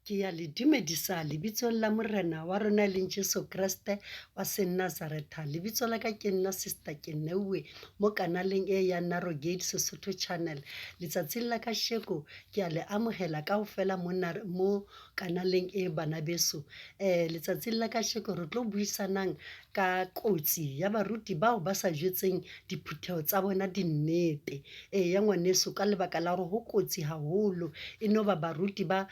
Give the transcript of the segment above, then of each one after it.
Ke ya le dumedisa lebitsong la Morena wa rona e leng Jesu Kreste wa Senazaretha. Lebitso la ka ke nna Sister Keneuwe mo kanaleng e ya Narrow Gate Sesotho Channel. Letsatsing la kasheko ke a le amohela kaofela mona mo kanaleng e bana beso. Letsatsing la kasheko re tlo buisanang ka kotsi ya baruti bao ba sa jwetseng diphutheho tsa bona dinnete. Eya ngwaneso, ka lebaka la hore ho kotsi haholo e no ba baruti ba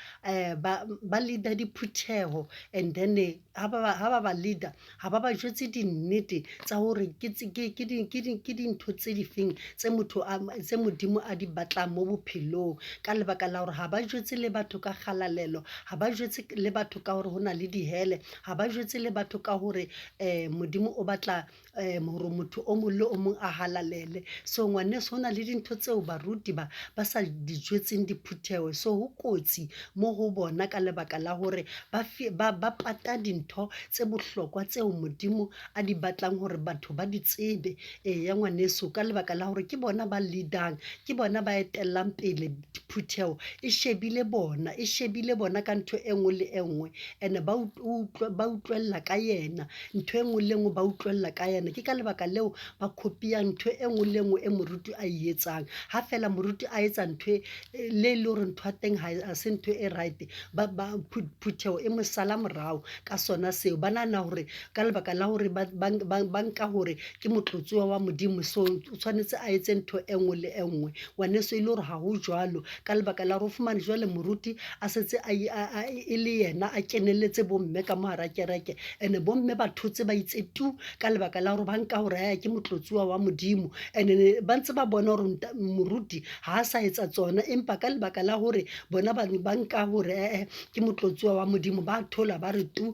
ba leader diphutheho and then ha ba ha ba ba leader ha ba ba jwetse dinnete tsa hore ke ke dintho tse difeng tse motho a tse Modimo a di batlang mo bophelong. Ka lebaka la hore ha ba jwetse le batho ka kgalalelo, ha ba jwetse le batho ka hore ho na le dihele, ha ba jwetse le batho ka hore Modimo o batla hore motho o mong le o mong a halalele. So ngwaneso ho na le dintho tseo baruti ba ba sa di jwetseng diphutheho. So ho kotsi mo ho bona ka lebaka la hore ba ba ba pata dintho tse bohlokwa tseo Modimo a di batlang hore batho ba di tsebe. Eya ngwaneso, ka lebaka la hore ke bona ba lead-ang, ke bona ba etellang pele phutheho e shebile bona, e shebile bona ka ntho e nngwe le e nngwe. Ene ba ba utlwella ka yena, ntho e nngwe le e nngwe ba utlwella ka yena. Ke ka lebaka leo ba copy-ang ntho e nngwe le e nngwe e moruti a e etsang. Ha feela moruti a etsa ntho e le e le hore ntho ya teng ha se ntho e right, ba ba phutheho e mo sala morao ka sona seo. Ba nahana hore ka lebaka la hore ba ba ba nka hore ke motlotsuwa wa Modimo, so o tshwanetse a etse ntho e nngwe le e nngwe. Ngwaneso e le hore ha ho jwalo ka lebaka la hore o fumane jwale moruti a setse a e le yena a kenelletse bomme ka mo hara kereke. Ene bomme ba thotse ba itse tu ka lebaka la hore ba nka hore ae ke motlotsuwa wa Modimo. Ene ba ntse ba bona hore moruti ha a sa etsa tsona, empa ka lebaka la hore bona ba ba nka hore ee ke motlotsuwa wa Modimo, ba thola ba re tu.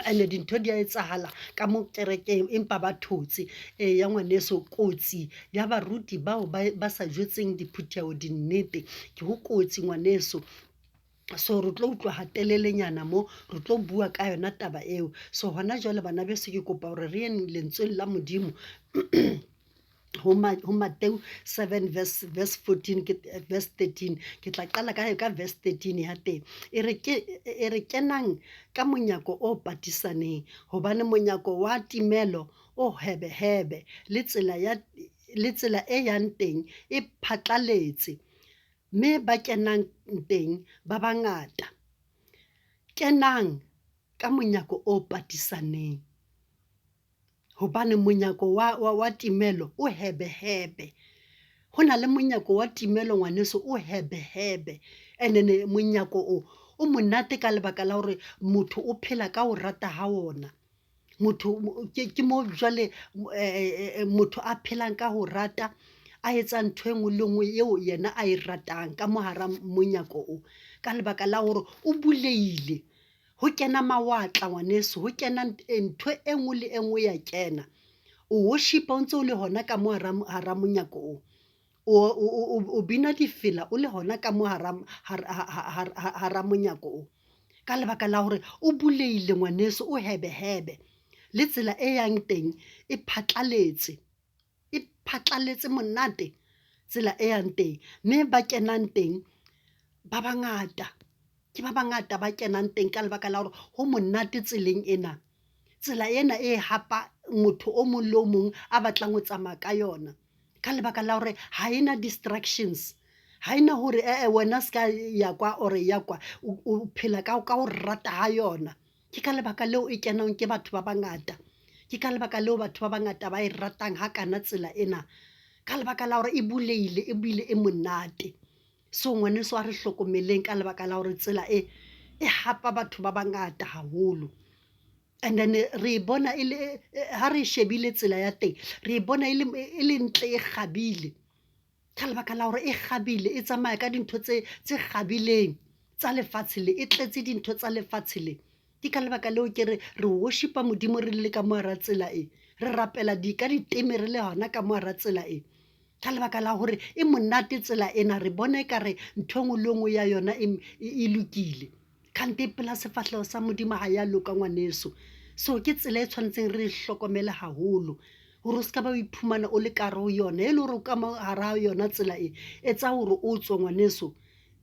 Ene dintho di a etsahala ka mo kerekeng empa ba thotse. Eya ngwaneso, kotsi ya baruti bao ba ba sa jwetseng diphutheho dinnete, ke ho kotsi ngwaneso. So re tlo utlwa hatelelenyana mo, re tlo bua ka yona taba eo. So hona jwale bana beso ke kopa hore re yeng lentsweng la Modimo ho ho Mateu 7 verse verse 14 ke verse 13. Ke tla qala ka ka verse 13 ya teng. E re ke e re kenang ka monyako o patisaneng, hobane monyako wa timelo o hebehebe, le tsela ya le tsela e yang teng e phatlaletse, mme ba kenang teng ba bangata. Kenang ka monyako o patisaneng, hobane monyako wa wa wa timelo o hebehebe. Ho na le monyako wa timelo ngwaneso o hebehebe, and-ene monyako o o monate ka lebaka la hore motho o phela ka ho rata ha ona. Motho ke mo jwale motho a phelang ka ho rata, a etsa ntho e nngwe le nngwe eo yena a e ratang ka mo hara monyako o. Ka lebaka la hore o bulehile, ho kena mawatla ngwaneso, ho kena ntho e nngwe le e nngwe ya kena. O worship-a o ntso o le hona ka mo hara hara monyako o. O bina difela o le hona ka mo hara hara monyako o. Ka lebaka la hore o bulehile ngwaneso, o hebehebe. Le tsela e yang teng e phatlaletse, e phatlaletse monate tsela e yang teng. Mme ba kenang teng ba bangata, ke ba bangata ba kenang teng ka lebaka la hore ho monate tseleng ena. Tsela ena e hapa motho o mong le o mong a batlang ho tsamaya ka yona. Ka lebaka la hore ha e na distractions, ha e na hore ee wena se ka ya kwa or ya kwa, o phela ka ka ho rata ha yona. Ke ka lebaka leo e kenwang ke batho ba bangata, ke ka lebaka leo batho ba bangata ba e ratang hakana tsela ena. Ka lebaka la hore e bulehile ebile e monate. So ngwaneso a re hlokomeleng ka lebaka la hore tsela e e hapa batho ba bangata haholo. And then re e bona e le ha re shebile tsela ya teng, re e bona e le e le ntle e kgabile. Ka lebaka la hore e kgabile, e tsamaya ka dintho tse tse kgabileng tsa lefatshe le, e tletse dintho tsa lefatshe le. Ke ka lebaka leo ke re re worship-a Modimo re le ka mo hara tsela e, re rapela di ka diteme re le hona ka mo hara tsela e. Ka lebaka la hore e monate tsela ena, re bona ekare ntho e nngwe le e nngwe ya yona e e lokile. Kgante pela sefahleho sa Modimo ha ya loka ngwaneso. So ke tsela e tshwanetseng re e hlokomele haholo hore o ska ba o iphumana o le ka hare ho yona, e le hore o ka mo hara yona tsela e, etsa hore o tswe ngwaneso.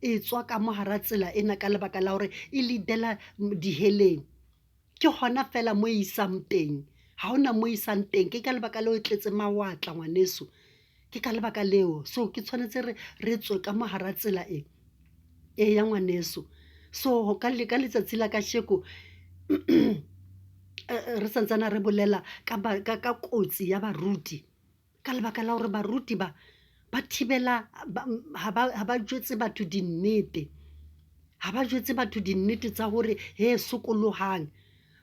E tswa ka mo hara tsela ena ka lebaka la hore e lead-ela diheleng. Ke hona feela mo e isang teng, ha hona mo isang teng. Ke ka lebaka leo e tletse mawatla ngwaneso, ke ka lebaka leo. So ke tshwanetse re tswe ka mo hara tsela e. Eya ngwaneso, so ka ka letsatsi la kasheko re santsana re bolela ka kotsi ya baruti. Ka lebaka la hore baruti ba ba thibela ha ba jwetse batho dinnete. Ha ba jwetse batho dinnete tsa hore he sokolohang.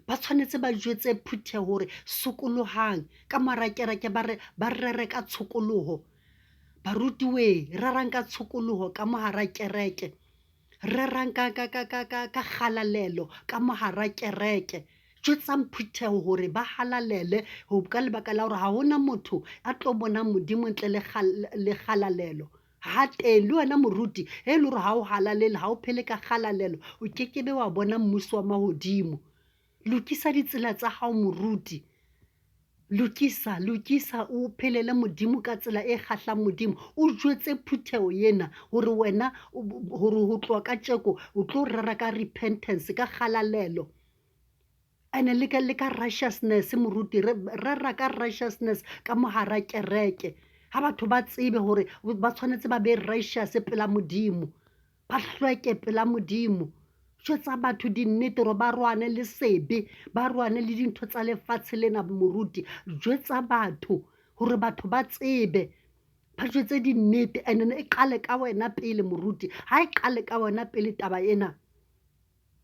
Ba tshwanetse ba jwetse phutheho hore sokolohang. Ka mora kereke ba re ba rere ka tshokoloho. Baruti wee rerang ka tshokoloho ka mo hara kereke. Rerang ka kgalalelo ka mo hara kereke. Jwetsang phutheho hore ba halalele ka lebaka la hore ha hona motho a tlo bonang Modimo ntle le kgalalelo. Ha teng le wena moruti e le hore ha o halalele, ha o phele ka kgalalelo, o kekebe wa bona mmuso wa mahodimo. Lokisa ditsela tsa hao moruti. Lokisa, lokisa o phelele Modimo ka tsela e kgahlang Modimo. O jwetse phutheho ena hore wena hore ho tloha kajeko o tlo rera ka repentance, ka kgalalelo. Ene le ka righteousness moruti, rera ka righteousness ka mo hara kereke. Ha batho ba tsebe hore ba tshwanetse ba be righteous pela Modimo, ba hlweke pela Modimo. Jwetsa batho dinnete hore ba rwane le sebe, ba rwane le dintho tsa lefatshe lena moruti. Jwetsa batho hore batho ba tsebe, ba jwetse dinnete and then e qale ka wena pele moruti. Ha e qale ka wena pele taba ena.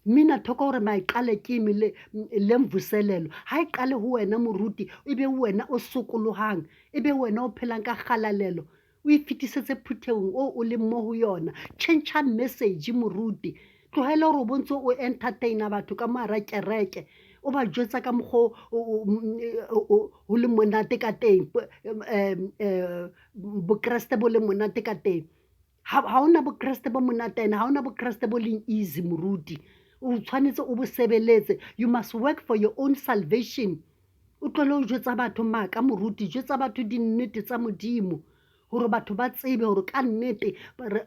Mmina thoko hore mayiqale kimi le mvuselelo. Ha e qale ho wena moruti, e be wena o sokolohang, e be wena o phelang ka kgalalelo. O e fetisetse phuthehong o o leng mo ho yona. Tjhentjha message moruti. Tlohela hore o bo ntso o entertain-a batho ka mo hara kereke. O ba jwetsa ka mokgo ho le monate ka teng, Bokreste bo le monate ka teng. Ha hona Bokreste bo monate ene ha hona Bokreste bo leng easy moruti. O tshwanetse o bo sebeletse. You must work for your own salvation. O tlohele ho jwetsa batho maka moruti, jwetsa batho dinnete tsa Modimo hore batho ba tsebe hore ka nnete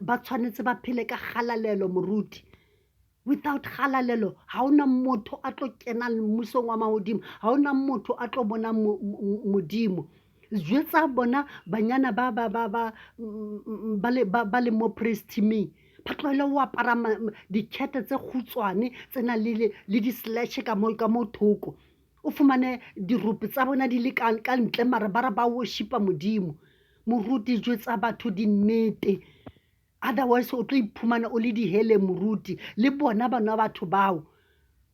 ba tshwanetse ba phele ka kgalalelo moruti. Without kgalalelo ha hona motho a tlo kenang mmusong wa mahodimo, ha hona motho a tlo bonang Modimo. Jwetsa bona banyana ba le mo praise team-ing, ba tlohele ho apara dikete tse kgutshwane tse nang le di-slash ka mo thoko. O fumane dirope tsa bona di le ka ntle mara ba re ba worship-a Modimo. Moruti jwetsa batho dinnete, otherwise o tlo iphumana o le diheleng moruti le bona bana batho bao.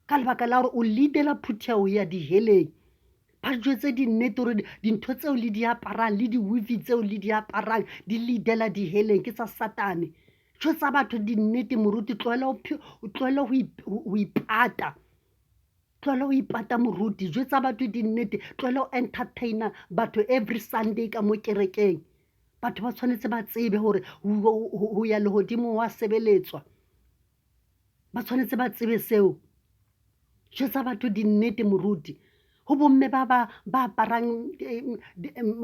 Ka lebaka la hore o lead-ela phutheho ya diheleng. Ba jwetse dinnete hore dintho tseo le di aparang le di-weave tseo le di aparang di lead-ela diheleng, ke tsa Satane. Jwetsa batho dinnete moruti, tlohela ho ipata. Tlohela ho ipata moruti, jwetsa batho dinnete, tlohela ho entertain-a batho every Sunday ka mo kerekeng. Batho ba tshwanetse ba tsebe hore ho ya lehodimong ho wa sebeletswa. Ba tshwanetse ba tsebe seo. Jwetsa batho dinnete moruti. Ho bo mme ba aparang,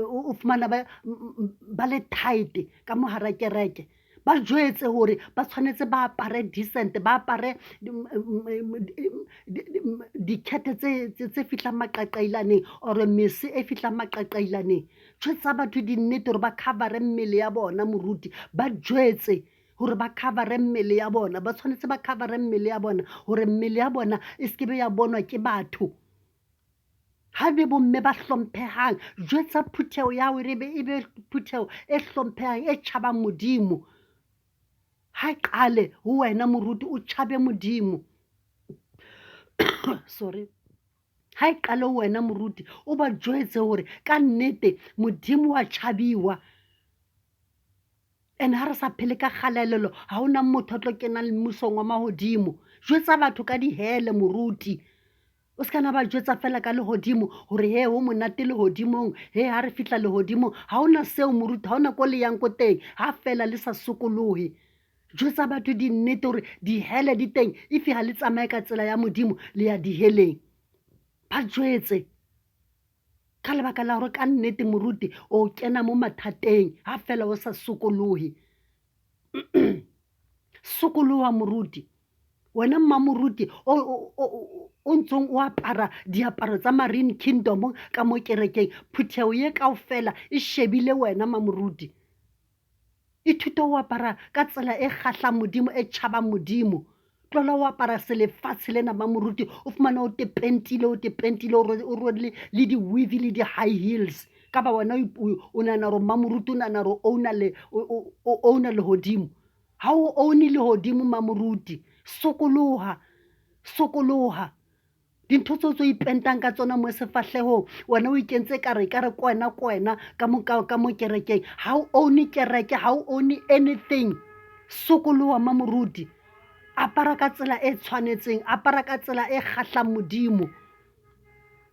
o fumana ba le tight ka mo hara kereke. Ba jwetse hore ba tshwanetse ba apare decent, ba apare dikete tse fihlang maqaqailaneng or mese e fihlang maqaqailaneng. Jwetsa batho dinnete hore ba cover-e mmele ya bona moruti. Ba jwetse hore ba cover-e mmele ya bona, ba tshwanetse ba cover-e mmele ya bona hore mmele ya bona e se ke be ya bonwa ke batho. Ha be bo mme ba hlomphehang, jwetsa phutheho ya hao e be phutheho e hlomphehang, e tjhabang Modimo. Ha qale ho wena moruti o tjhabe Modimo. Sorry. Ha e qale ho wena moruti o ba jwetse hore ka nnete Modimo wa tjhabiwa. And ha re sa phele ka kgalalelo, ha hona motho a tlo kenang mmusong wa mahodimo. Jwetsa batho ka dihele moruti. O ska nna ba jwetsa feela ka lehodimo hore he ho monate lehodimong, he ha re fihla lehodimong. Ha hona seo moruti, ha hona ko le yang ko teng ha feela le sa sokolohe. Jwetsa batho dinnete hore dihele di teng, if ha le tsamaye ka tsela ya Modimo le ya diheleng. Ba jwetse ka lebaka la hore ka nnete moruti o kena mo mathateng ha feela o sa sokolohe. Sokoloha moruti. Wena mmamoruti o ntsong o apara diaparo tsa Marine Kingdom ka mo kerekeng, phutheho ye kaofela e shebile wena mamoruti. Ithute ho apara ka tsela e kgahlang Modimo, e tjhabang Modimo. Tlohela ho apara selefatshe lena mamoruti, o fumane o te pentile, o te pentile, o rwele le di-weave le di-high heels. Ka ba wena o nahana hore mamoruti o nahana hore o owner lehodimo. Ha o own-e lehodimo mamoruti, sokoloha, sokoloha. Dintho tseo tse o ipentang ka tsona mo sefahlehong, wena o ikentse ekare ekare ke wena ke wena ka mo ka mo kerekeng. Ha o own-e kereke, ha o own-e anything. Sokoloha mamoruti. Apara ka tsela e tshwanetseng, apara ka tsela e kgahlang Modimo.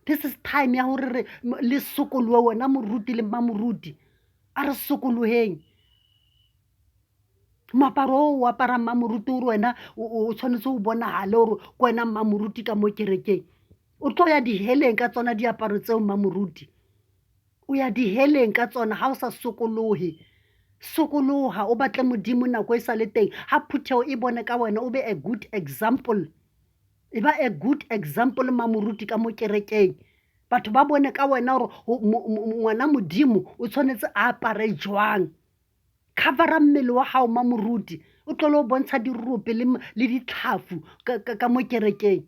This is time ya hore re le sokolohe wena moruti le mmamoruti. A re sokoloheng. Moaparo o o aparang mmamoruti o re wena o tshwanetse o bonahale hore ke wena mmamoruti ka mo kerekeng. O tlo ya diheleng ka tsona diaparo tseo mmamoruti. O ya diheleng ka tsona ha o sa sokolohe. Sokoloha o batle Modimo nako e sa le teng. Ha phutheho e bone ka wena o be a good example. E ba a good example mmamoruti ka mo kerekeng. Batho ba bone ka wena hore ngwana Modimo o tshwanetse a apare jwang. Cover-a mmele wa hao mamoruti, o tlohele ho bontsha dirope le ditlhafu ka mo kerekeng.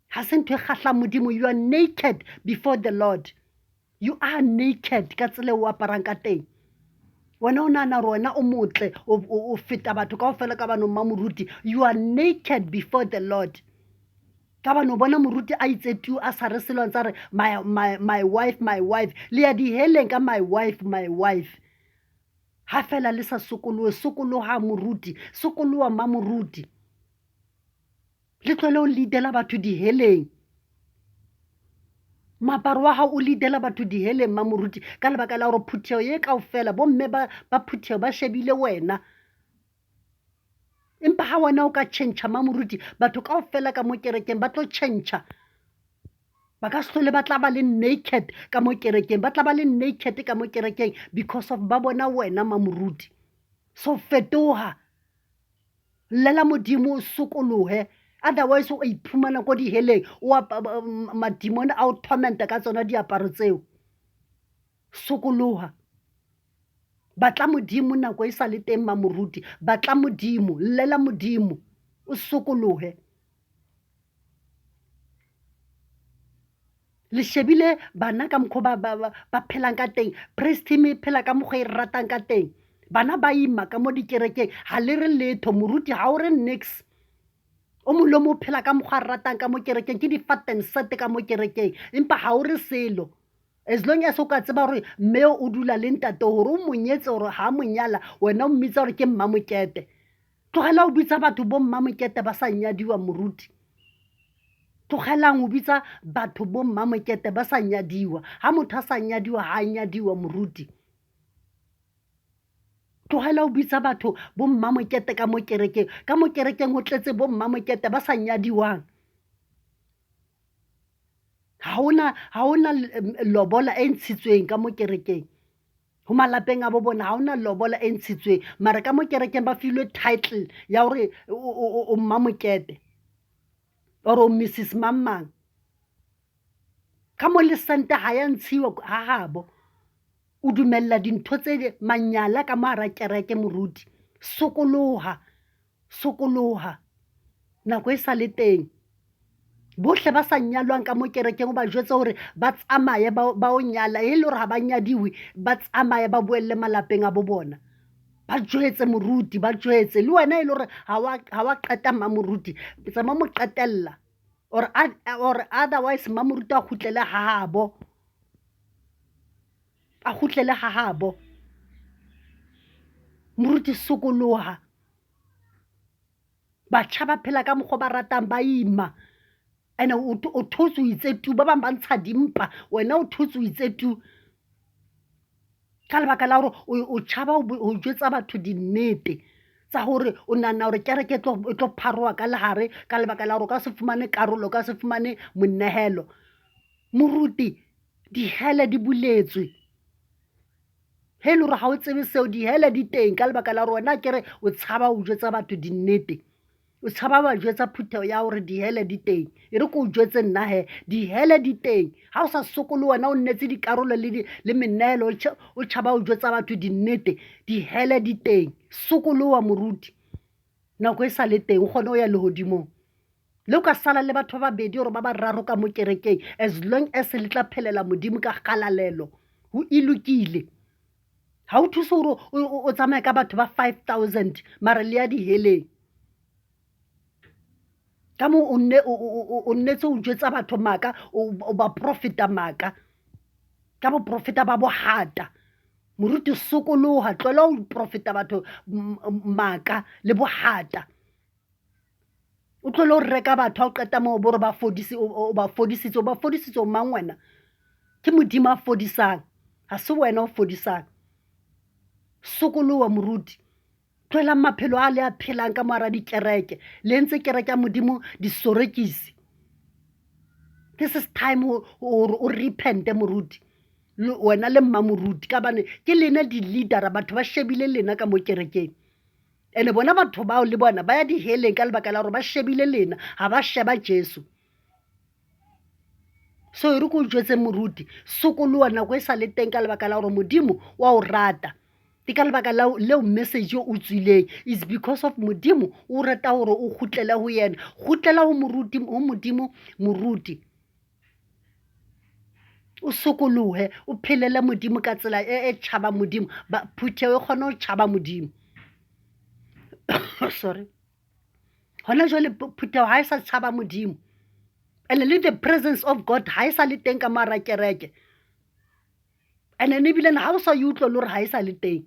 Ha se ntho e kgahlang Modimo, you are naked before the Lord. You are naked ka tsela eo o aparang ka teng. Wena o nahana hore wena o motle o feta batho kaofela ka hobane o mmamoruti. You are naked before the Lord. Ka hobane o bona moruti a itse tu a sa re selo a ntsa re my, my, my wife, my wife. Le ya diheleng ka my wife, my wife. Ha fela le sa sokolohe, sokoloha moruti, sokoloha mmamoruti. Le tlohele ho lead-ela batho diheleng. Moaparo wa hao o lead-ela batho diheleng mmamoruti ka lebaka la hore phutheho ye kaofela bomme ba phutheho ba shebile wena. Empa ha wena o ka tjhentjha mmamoruti, batho kaofela ka mo kerekeng ba tlo tjhentjha. Ba ka se hlole ba tla ba le naked ka mo kerekeng, ba tla ba le naked ka mo kerekeng because of ba bona wena mmamoruti. So fetoha, llela Modimo o sokolohe, otherwise o iphumana ko diheleng, o madimone a o torment-a ka tsona diaparo tseo. Sokoloha. Batla Modimo nako e sa le teng mmamoruti, batla Modimo, llela Modimo, o sokolohe. Le shebile bana ka mokgwa ba phelang ka teng, praise team e phela ka mokgwa e ratang ka teng. Bana ba ima ka mo dikerekeng, ha le re letho, moruti ha o re niks. O mong le o mong o phela ka mokgwa a ratang ka mo kerekeng, ke di-fat and set ka mo kerekeng, empa ha o re selo. As long as o ka tseba hore mme o dula le ntate hore o mo nyetse hore ha mo nyala, wena o mmitsa hore ke mmamokete. Tlogela ho bitsa batho bo mmamokete ba sa nyadiwa moruti. Tlogelang ho bitsa batho bo mmamokete ba sa nyadiwa. Ha motho a sa nyadiwa, ha a nyadiwa moruti. Tlogela ho bitsa batho bo mmamokete ka mo kerekeng. Ka mo kerekeng ho tletse bo mmamokete ba sa nyadiwang. Ha hona lobola e ntshitsweng ka mo kerekeng. Ho malapeng a bo bona ha hona lobola e ntshitsweng. Mara ka mo kerekeng ba filwe title ya hore o mmamokete or o Mrs mang mang. Ka mo le sente ha ya ntshiwa ha habo. O dumella dintho tse manyala ka mo hara kereke moruti. Sokoloha, sokoloha nako e sa le teng. Bohle ba sa nyalwang ka mo kerekeng o ba jwetse hore ba tsamaye ba o nyala, e le hore ha ba nyadiwe, ba tsamaye ba boelle malapeng a bo bona. Ba jwetse moruti, ba jwetse. Le wena e le hore ha wa qeta mmamoruti, tsamaya mo qetella or otherwise mmamoruti a kgutlele ha habo. A kgutlele ha habo. Moruti sokoloha. Batjha ba phela ka mokgwa o ba ratang, ba ima. Ene o thotse o itse tu, ba bang ba ntsha dimpa, wena o thotse o itse tu. Ka lebaka la hore o tshaba ho jwetsa batho dinnete tsa hore o nahana hore kereke e tlo pharoha ka lehare ka lebaka la hore o ka se fumane karolo, o ka se fumane monehelo. Moruti, dihele di buletswe. He e le hore ha o tsebe seo, dihele di teng ka lebaka la hore wena akere o tshaba ho jwetsa batho dinnete. O tshaba wa jwetsa phutheho ya hore dihele di teng. E re ke o jwetse nna hee, dihele di teng. Ha o sa sokole wena o nnetse dikarolo le le menehelo o tshaba ho jwetsa batho dinnete, dihele di teng. Sokoloha moruti, nako e sa le teng o kgone ho ya lehodimong. Le o ka sala le batho ba babedi or ba bararo ka mo kerekeng, as long as le tla phelela Modimo ka kgalalelo, ho e lokile. Ha o thuse hore o tsamaye ka batho ba 5000 mara le ya diheleng. Ka moo o nne o nnetse o jwetsa batho maka, o ba profeta maka, ka boprofeta ba bohata. Moruti sokoloha, tlohela ho profeta batho maka le bohata. O tlohele ho reka batho ha o qeta moo o bo re ba o ba fodisitse, o ba fodisitse o mang wena? Ke Modimo a fodisang, ha se wena o fodisang. Sokoloha moruti, tlohelang maphelo a le a phelang ka mo hara dikereke. Le entse kereke ya Modimo disorekisi. This is time hore o repent-e moruti, wena le mmamoruti ka bane ke lena di-leader-a, batho ba shebile lena ka mo kerekeng. Ene bona batho bao le bona ba ya diheleng ka lebaka la hore ba shebile lena, ha ba sheba Jesu. So e re ke o jwetse moruti, sokoloha nako e sa le teng ka lebaka la hore Modimo wa o rata. Ke ka lebaka leo message o tswileng, is because of Modimo o rata hore o kgutlele ho yena. Kgutlela ho moruti, ho Modimo moruti. O sokolohe, o phelele Modimo ka tsela e tšhabang Modimo. Phutheho e kgone ho tšhaba Modimo. Sorry. Hona jwale phutheho ha e sa tshaba Modimo. And le the presence of God ha e sa le teng ka mo hara kereke. And then ebile ha o sa e utlwe le hore ha e sa le teng.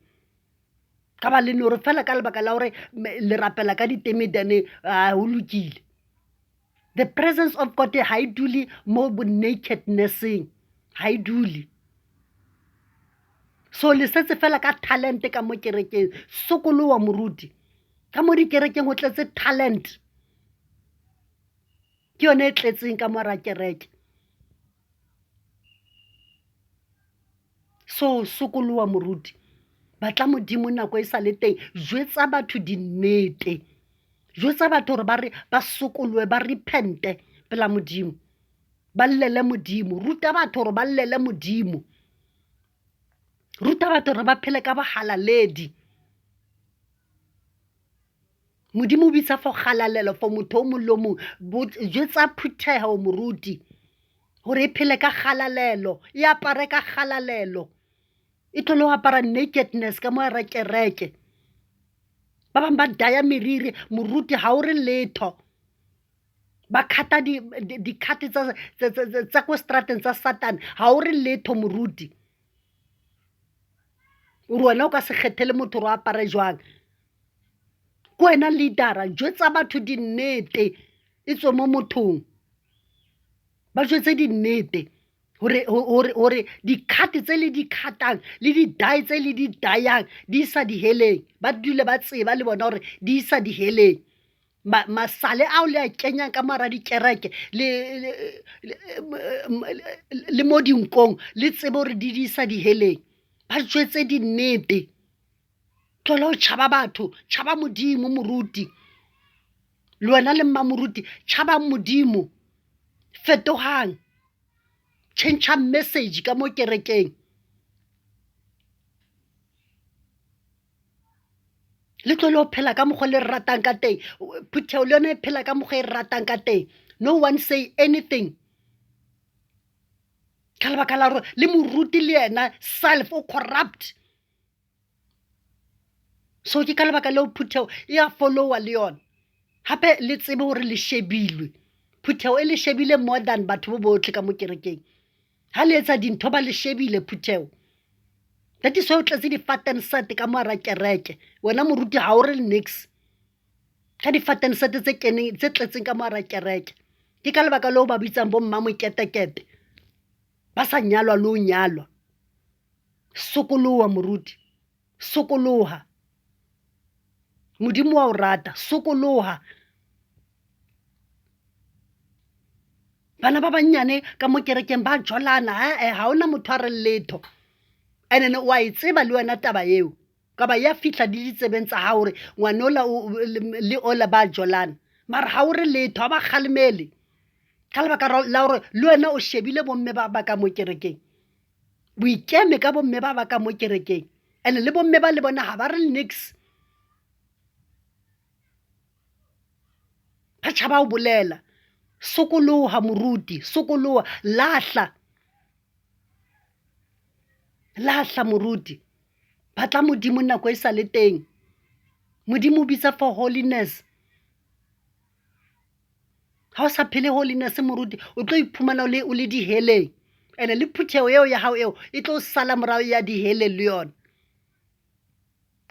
Ka ba le no re fela ka lebaka la hore le rapela ka diteme then ho lokile. The presence of God ha e dule mo bo nakedness-eng, ha e dule. So le setse fela ka talent ka mo kerekeng, sokoloha moruti. Ka mo dikerekeng ho tletse talent. Ke yone e tletseng ka mo hara kereke. So sokoloha moruti, batla Modimo nako e sa le teng, jwetsa batho dinnete. Jwetsa batho hore ba re ba sokolohe, ba repent-e pela Modimo. Ba llele Modimo, ruta batho hore ba llele Modimo. Ruta batho hore ba phele ka bohalaledi. Modimo o bitsa for kgalalelo for motho o mong le o mong. Jwetsa phutheho moruti hore e phele ka kgalalelo, e apare ka kgalalelo. E tlohele ho apara nakedness ka mo hara kereke. Ba bang ba daya meriri, moruti ha o re letho. Ba cut-a di-cut tsa ko seterateng tsa satane, ha o re letho moruti. O re wena o ka se kgethele motho hore o apare jwang. Ke wena leader-a, jwetsa batho dinnete e tswe mo mothong. Ba jwetse dinnete hore di-cut tse le di cut-ang le di-dye tse le di dye-ang di isa diheleng. Ba dule ba tseba le bona hore di isa diheleng. Masale ao le a kenyang ka mo hara dikereke le mo dinkong le tsebe hore di di isa diheleng. Ba jwetse dinnete. Tlohela ho tšhaba batho, tšhaba Modimo moruti. Le wena le mmamoruti tšhabang Modimo. Fetohang, tjhentjhang message ka mo kerekeng. Le tlohele ho phela ka mokgwa le ratang ka teng. Phutheho le yona e phela ka mokgwa e ratang ka teng. No one say anything. Ka lebaka la hore le moruti le yena self o corrupt. So ke ka lebaka leo phutheho e ya follow-a le yona. Hape le tsebe hore le shebilwe. Phutheho e le shebile more than batho bo botle ka mo kerekeng. Ha le etsa dintho ba le shebile phutheho. That is why o tletse di-fatenset ka mo hara kereke. Wena moruti ha o re niks. Ka di-fatenset tse keneng tse tletseng ka mo hara kereke. Ke ka lebaka leo ba bitsang bo mmamoketekete. Ba sa nyalwa le ho nyalwa. Sokoloha moruti, sokoloha. Modimo wa o rata, sokoloha. Bana ba bannyane ka mo kerekeng ba jolana, ha hona motho a reng letho. And then wa e tseba le wena taba eo, ka ba ya fihla le ditsebeng tsa hao hore ngwanola le ola ba jolana, mara ha o re letho, ha ba kgalemele ka lebaka la hore le wena o shebile bomme ba ba ka mo kerekeng. O ikeme ka bomme ba ba ka mo kerekeng, and le bomme ba le bona ha ba re niks. Ba tšhaba ho bolela. Sokoloha moruti, sokoloha, lahla. Lahla moruti. Batla Modimo nako e sa le teng. Modimo o bitsa for holiness. Ha o sa phele holiness moruti, o tlo iphumana o le diheleng. Ene le phutheho eo ya hao eo e tlo sala morao ya diheleng le yona.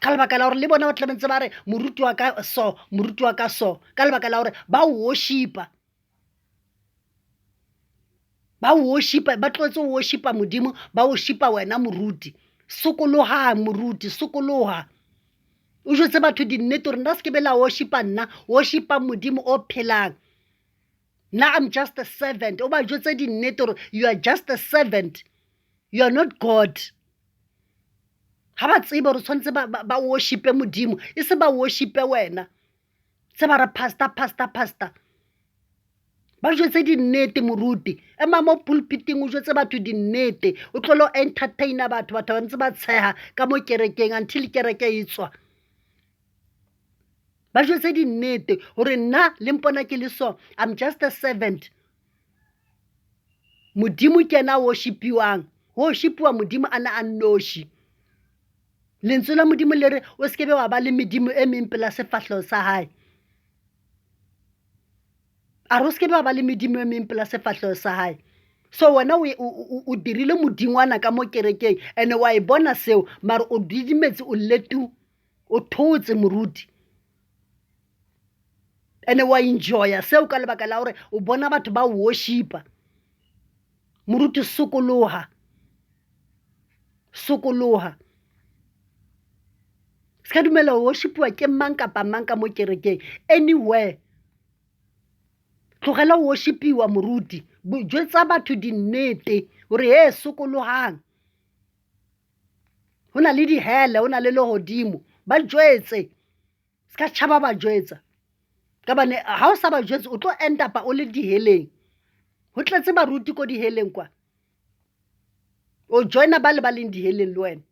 Ka lebaka la hore le bona ba tla ntse ba re moruti wa ka so, moruti wa ka so, ka lebaka la hore ba worshipa. Ba worshipa, ba tlohetse ho worshipa Modimo, ba worshipa wena moruti. Sokoloha moruti, sokoloha. O jwetse batho dinnete hore nna se ke be la worshipa nna, worshipa Modimo o phelang. Nna I'm just a servant. O ba jwetse dinnete hore you are just a servant. You are not God. Ha ba tsebe hore tshwanetse ba worshipe Modimo, e se ba worshipe wena. Se ba re pastor, pastor, pastor. Ba jwetse dinnete moruti. Ema mo pulpiting o jwetse batho dinnete. O tlolo entertainer batho, batho ba ntse ba tsheha ka mo kerekeng until kereke e tswa. Ba jwetse dinnete hore nna le mpona ke le so, I'm just a servant. Modimo ke yena a worshipiwang. Ho worshipiwa Modimo a na a nnoši. Lentswe la Modimo le re o se ke be wa ba le medimo e meng pela sefahleho sa hae. A re o se ke be wa ba le medimo e meng pela sefahleho sa hae. So wena o dirile modingwana ka mo kerekeng, and wa e bona seo, mara o didimetse, o lle tu, o thotse moruti. And wa enjoya seo ka lebaka la hore o bona batho ba worshipa. Moruti sokoloha, sokoloha. Se ka dumela ho worshipiwa ke mang kapa mang ka mo kerekeng, anywhere. Tlogela ho worshipiwa moruti. Jwetsa batho dinnete hore he sokolohang. Ho na le dihele, ho na le lehodimo. Ba jwetse. Se ka tšhaba ba jwetsa. Ka bane ha o sa ba jwetse o tlo end up o le diheleng. Ho tletse baruti ko diheleng kwa. O joina ba le ba leng diheleng le wena.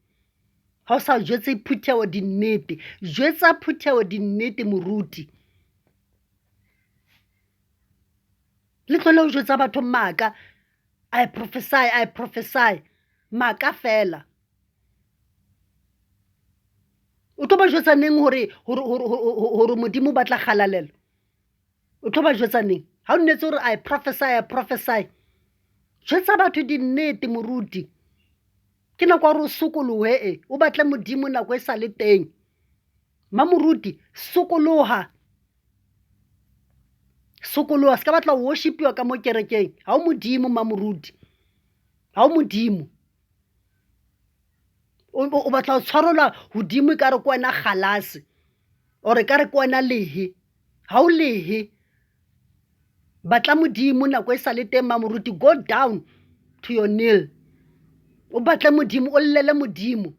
Ha o sa jwetse phutheho dinnete. Jwetsa phutheho dinnete moruti. Le tlole ho jwetsa batho maka. I prophesy, I prophesy. Maka fela. O tlo ba jwetsa neng hore hore hore hore Modimo o batla kgalalelo? O tlo ba jwetsa neng? Ha o nnetse hore I prophesy, I prophesy. Jwetsa batho dinnete moruti. Ke nako ya hore o sokolohe e, o batle Modimo nako e sa le teng. Mamoruti, sokoloha. Sokoloha, se ka batla ho worshipiwa ka mo kerekeng. Ha o Modimo mamoruti. Ha o Modimo. O batla ho tshwarelwa hodimo ekare ke wena kgalase or ekare ke wena lehe. Ha o lehe. Batla Modimo nako e sa le teng mamoruti. Go down to your kneel. O batle Modimo, o llele Modimo.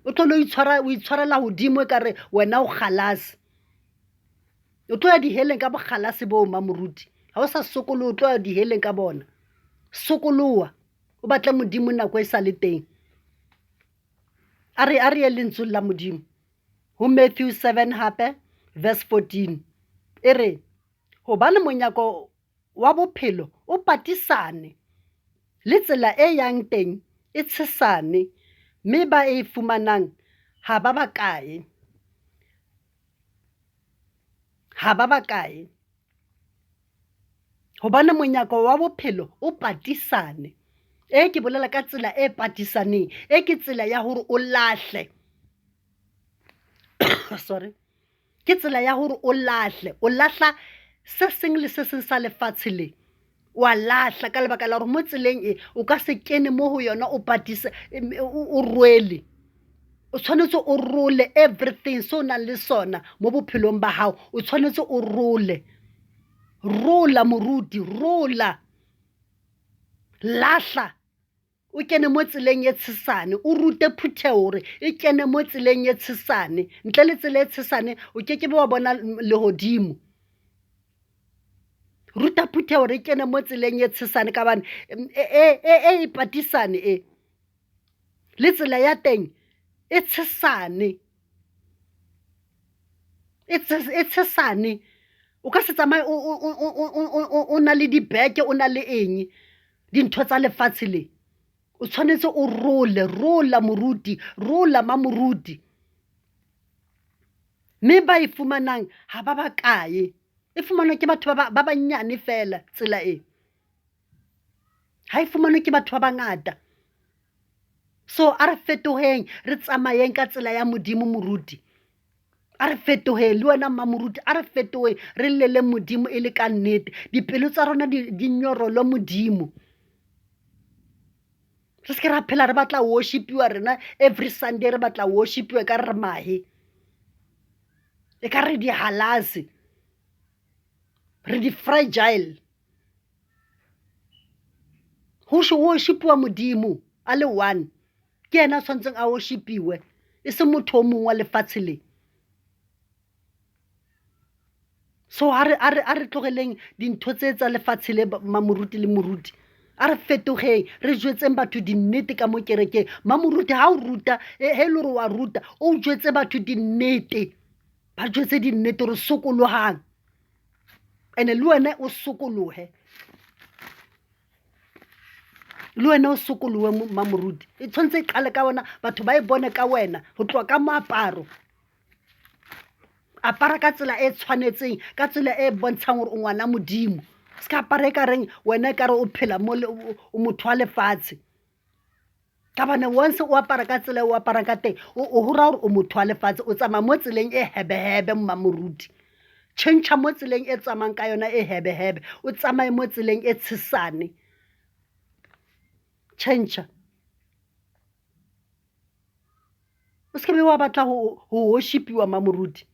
O tlo lo itshwara, o itshwarela hodimo ekare wena o kgalase. O tlo ya diheleng ka bokgalase boo mamoruti. Ha o sa sokolohe o tlo ya diheleng ka bona. Sokoloha. O batle Modimo nako e sa le teng. A re a re ye lentsweng la Modimo. Ho Matthew 7 hape verse 14. E re hobane monyako wa bophelo o patisane, le tsela e yang teng e tshesane, mme ba e fumanang ha ba bakae. Ha ba bakae. Hobane monyako wa bophelo o patisane. E ke bolela ka tsela e patisaneng. E ke tsela ya hore o lahle. Sorry. Ke tsela ya hore o lahle. O lahla se seng le se seng sa lefatshe le. Wa lahla ka lebaka la hore mo tseleng e o ka se kene mo ho yona o patise o rwele. O tshwanetse o role everything se o nang le sona mo bophelong ba hao. O tshwanetse o role. Rola moruti, rola. Lahla. O kene mo tseleng e tshesane, o rute phutheho hore e kene mo tseleng e tshesane. Ntle le tsela e tshesane o ke ke be wa bona lehodimo. Ruta phutheho hore e kene mo tseleng e tshesane ka hobane e patisane e. Le tsela ya teng e tshesane. E tshesane. O ka se tsamaye o na le dibeke, o na le eng, dintho tsa lefatshe le. O tshwanetse o role, rola moruti, rola mamoruti. Mme ba e fumanang ha ba bakae, e fumanwa ke batho ba banyane feela tsela e. Ha e fumanwe ke batho ba bangata. So a re fetoheng, re tsamayeng ka tsela ya Modimo moruti. A re fetoheng le wena mmamoruti, a re fetoheng re lleleng Modimo e le ka nnete. Dipelo tsa rona di nyorelwe Modimo. Re se ke ra phela re batla worshipiwa rena every Sunday, re batla worshipiwa ekare re mahe, ekare re dihalase, re di-fragile. Go worshipiwa Modimo a le one, ke yena a tshwanetseng a worshipiwe, e se motho o mongwe wa lefatshe le. So a re tlogeleng dintho tse tsa lefatshe le mamoruti le moruti. A re fetogeng, re jwetseng batho dinnete ka mo kerekeng. Mamoruti ha o ruta, he e le gore wa ruta, o jwetse batho dinnete. Ba jwetse dinnete gore sokolohang. And-e le wena o sokolohe. Le wena o sokolohe mamoruti. E tshwanetse e qale ka wena, batho ba e bone ka wena, ho tloha ka moaparo. Apara ka tsela e tshwanetseng, ka tsela e bontshang hore o ngwana Modimo. Se ka apara ekareng wena ekare o phela mo o motho wa lefatshe. Ka bane once o apara ka tsela e o aparang ka teng, o ho raya hore o motho wa lefatshe, o tsamaya mo tseleng e hebehebe mmamoruti. Tjhentjha mo tseleng e tsamayang ka yona e hebehebe, o tsamaye mo tseleng e tshesane. Tjhentjha. O se ke be wa batla ho worshipiwa mmamoruti.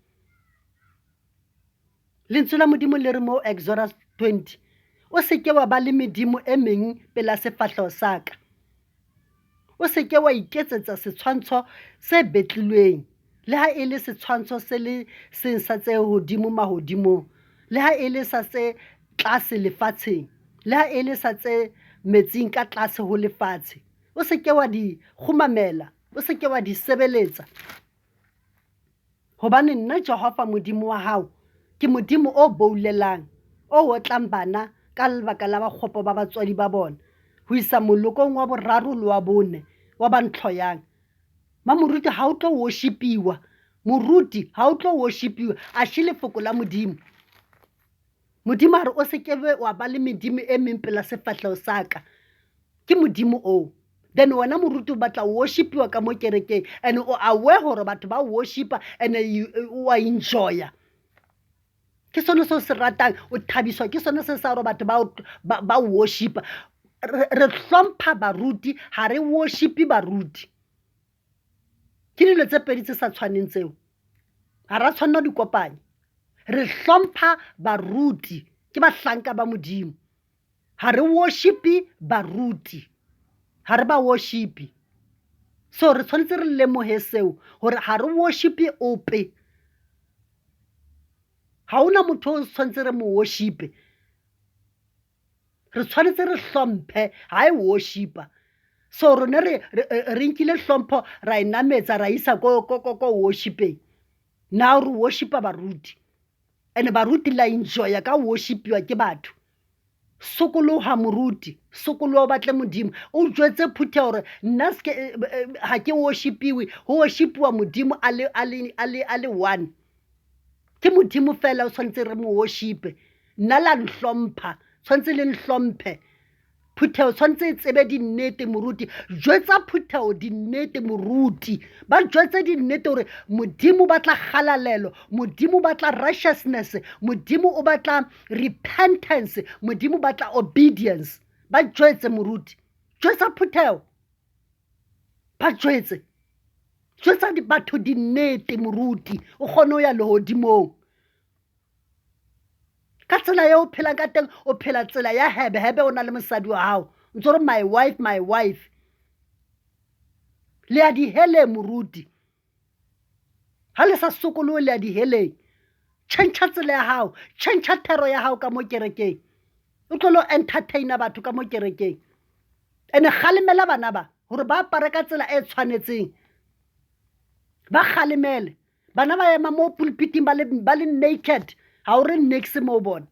Lentswe la Modimo le re mo Exodus 20, o se ke wa ba le medimo e meng pela sefahleho sa ka. O se ke wa iketsetsa setshwantsho se betlilweng, le ha e le setshwantsho se le seng sa tse hodimo mahodimong, le ha e le sa tse tlase lefatsheng, le ha e le sa tse metsing ka tlase ho lefatshe. O se ke wa di kgumamela, o se ke wa di sebeletsa. Hobane nna Jehova Modimo wa hao, ke Modimo o boulelang, o otlang bana ka lebaka la bakgopo ba batswadi ba bona, ho isa molokong wa boraro le wa bone wa ba ntlhoyang. Mamoruti ha o tlo worshipiwa, moruti ha o tlo worshipiwa, atjhe lefoko la Modimo. Modimo a re o se ke be wa ba le medimo e meng pela sefahleho sa ka. Ke Modimo oo. Then wena moruti o batla o worshipiwa ka mo kerekeng and o aware gore batho ba worshipa and o a enjoya. Ke sone se o se ratang, o thabiswa ke sone se sa gore batho ba worshipa. Re hlompha baruti, ha re worshipe baruti. Ke dilo tse pedi tse sa tshwaneng tseo. Ga ra tshwanela di kopanya. Re hlompha baruti, ke bahlanka ba Modimo. Ga re worshipe baruti, ga re ba worshipe. So re tshwanetse re lemoge seo gore ga re worshipe ope. Ga ona motho o tshwanetse re mo worshipe. Re tshwanetse re hlomphe, ga e worshipa. So rone re nkile hlompho ra e nametsa ra isa ko worshipeng. Now re worshipa baruti. And baruti la enjoya ka worshipiwa ke batho. Sokoloha moruti, sokoloha o batle Modimo. O jwetse phutheho hore nna ha ke worshipiwe, ho worshipiwa Modimo a le one. Ke Modimo fela o tshwanetse re mo worshipe. Nna la nhlompha, tshwanetse le nhlomphe. Phutheho tshwanetse e tsebe dinnete moruti. Jwetsa phutheho dinnete moruti. Ba jwetse dinnete hore Modimo o batla kgalalelo, Modimo o batla righteousness, Modimo o batla repentance, Modimo o batla obedience. Ba jwetse moruti. Jwetsa phutheho. Ba jwetse. Jwetsa batho dinnete moruti, o kgone ho ya lehodimong. Ka tsela eo o phelang ka teng, o phela tsela ya hebehebe o na le mosadi wa hao. O ntso re my wife, my wife. Le ya diheleng moruti. Ha le sa sokolohe le ya diheleng. Tjhentjha tsela ya hao, tjhentjha thero ya hao ka mo kerekeng. O tlohele ho entertainer batho ka mo kerekeng. Ene kgalemela bana ba hore ba apare ka tsela e tshwanetseng. Ba kgalemele. Bana ba ema mo pulpiting ba le ba le naked. Ha o re niks mo bona.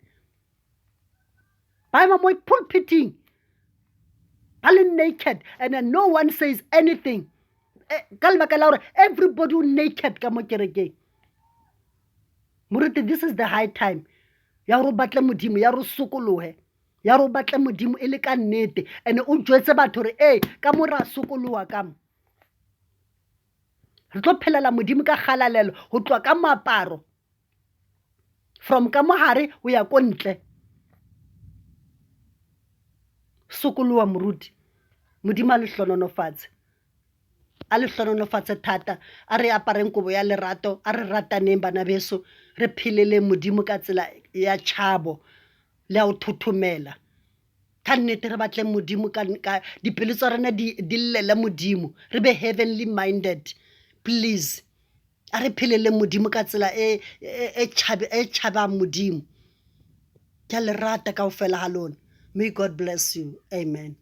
Ba ema mo pulpiting ba le naked and then no one says anything. Eh, ka lebaka la gore everybody o naked ka mo kerekeng. Moruti, this is the high time ya gore o batle Modimo, ya gore o sokolohe, ya gore o batle Modimo e le ka nnete and o jwetse batho gore ee ka mo ra sokoloha ka mo. Re tlo phelela Modimo ka kgalalelo ho tloha ka moaparo from ka mohare ho ya ko ntle. Sokoloha moruti, Modimo a le hlohonolofatse. A le hlohonolofatse thata. A re apareng kobo ya lerato, a re rataneng bana beso, re pheleleng Modimo ka tsela ya tjhabo le ya ho thothomela. Ka nnete re batleng Modimo ka ka dipelo tsa rona di di llele Modimo, re be heavenly minded please. A re pheleleng Modimo ka tsela e e e tjhabang Modimo. Ke a le rata kaofela ha lona. May God bless you. Amen.